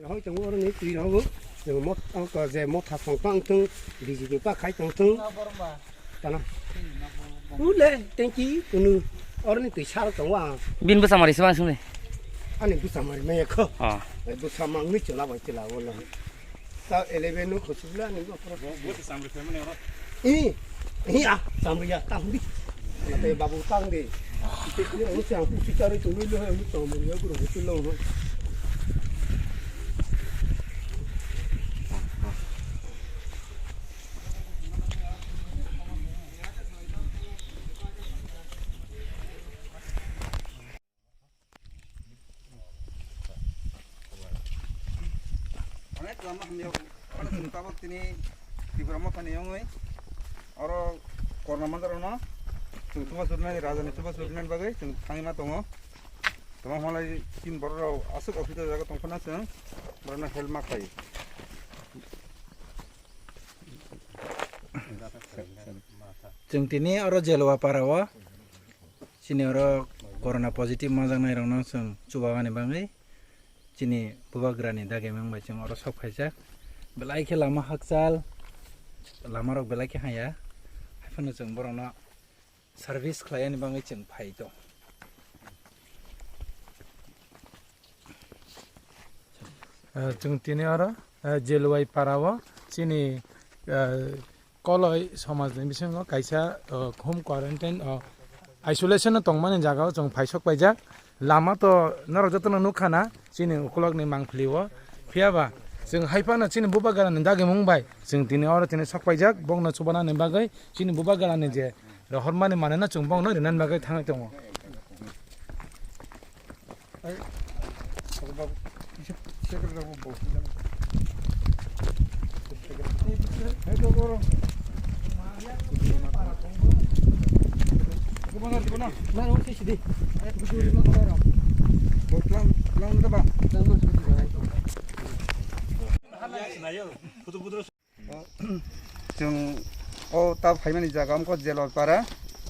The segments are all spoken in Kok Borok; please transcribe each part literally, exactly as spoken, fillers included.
Hoi tongo oro ni twi rok bo. Chwng mot-, o ko je motha song tang thung, B J P pa khai tong thung. Tana. Ule, thank you, kunu. Oro ni twi sar tongo ang. Bin bwsa mari se bang sung de. Ani bwsa mari maya kho. Ah. Bwsa mang ni chwla bai chwla wala. Ta eleven no khosubla ni go pro. Bwsa samri family oro. I, i a, samri ya, tang di. Na te babu tang di. Ite kire o chang ku si chari tu mi lo he, mi tong mi ya guru tu lo. Onek lama hamya, onek chwng tabuk tini Tipra Mothani wngwi oro Korna Mandarano chwng chuba sudinani, rajani chuba sudinani bagwi chwng thangwi ma tongo. Tamo hwnlai chini borok rok aswk office o jaga tongphano chwng borokno help ma khlai. Chwng tini oro Jelwa para o. Chini oro corona positive manjaknai rokno chwng chubamani bagwi chini bubagrani dagimung bai chwng oro sok phaijak. Belai khe lama hakchal, lama rok belai khe haya. Haiphano chwng borokno service khlaiyani bagwi chwng phai tong. Ah, chwng tini oro, ah, Jelwai para o chini, ah, Koloi somajni bisingo kaisa, ah, home quarantine, ah, isolation o tongmani jaga o chwng phaisok paijak. Lama to norok jotono nukha na chini ukulokni mangpili o. Phiya ba chwng hai phano chini bubagrani dagimung bai chwng tini oro tini sok paijak, bokno chubanani bagwi chini bubagrani je rohormani manwino chwng bokno rinani bagwi thangwi tongo. Chwng o ta phaimani jaga wngkha Jelwai para.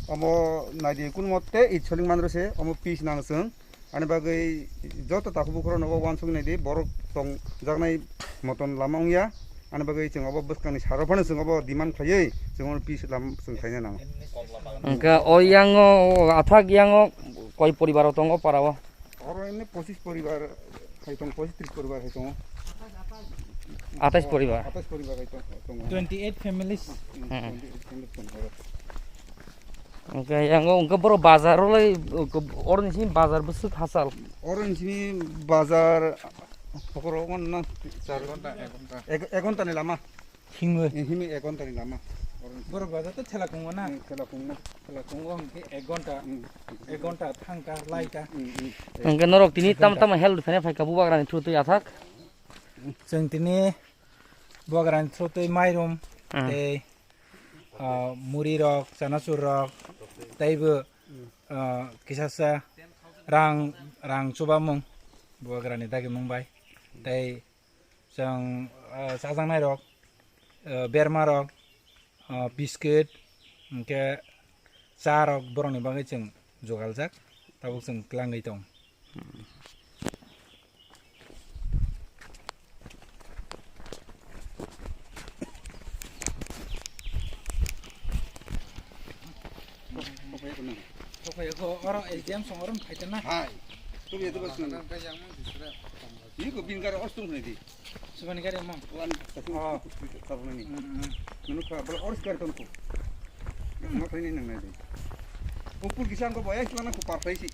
Omo naidi kun mote id soling manro se omo pis nang chwng. Ani bagwi joto takhuk bukhuk rokno uansuknai di, borok tongjaknai moton lama wngya. Ani bagwi chwng obo bwskangni saro phano chwng obo demand khlaiwi chwng omo pis lama chwng khlaina nango. Hwnkhe o yango, o athak yango koi poribar rok tongo para o? Oro emni pochis poribar hai tong, pochis tris poribar hai tongo. Athais poribar. Athais poribar hai tong, tongo. Twenty eight families. Hmm, hmm. Twenty eight families tongo oro. Hwnkhe yango hwnkhe borok bazar o lai, oroni simi bazar bwswk hachal. Oroni simi bazar pokoro wngna char ghonta, ek ghonta. Ek, ek ghonta ni lama. Himwi. Eh, himwi ek ghonta ni lama. Borok bazar to thela kungo na? Hmm, thela kungo. Thela kungo hwnkhe ek ghonta, hmm, ek ghonta thangkha, laikha. Hmm, hmm. Hwnkhe norok tini tam tam help phene phaikha bubagrani through twi athak? Chwng tini bubagrani through twi mairum, hmm, tei, ah, muri rok, chanachur rok, tei bo, ah, kisasa rang, rang chubamung bubagrani dagimung bai. Tei Chwng, ah, chajaknai rok, ah, berma rok, ah, biscuit, hwnkhe cha rok borokni bagwi chwng jugaljak, tabuk chwng twlangwi tong. Oro exam song oro phaitana. Hai. Tubia tu bas nang. Iko bin kar os tung di. Subani gari mo. Lan. Oh. Tar nani. Hmm, hmm. Nunu kha bal os kar ton ko. Ma thai ni nang nai di. Upul kisam ko boya kila na ko par thai si.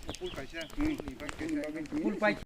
Upul kaisa. Hmm. Upul pai.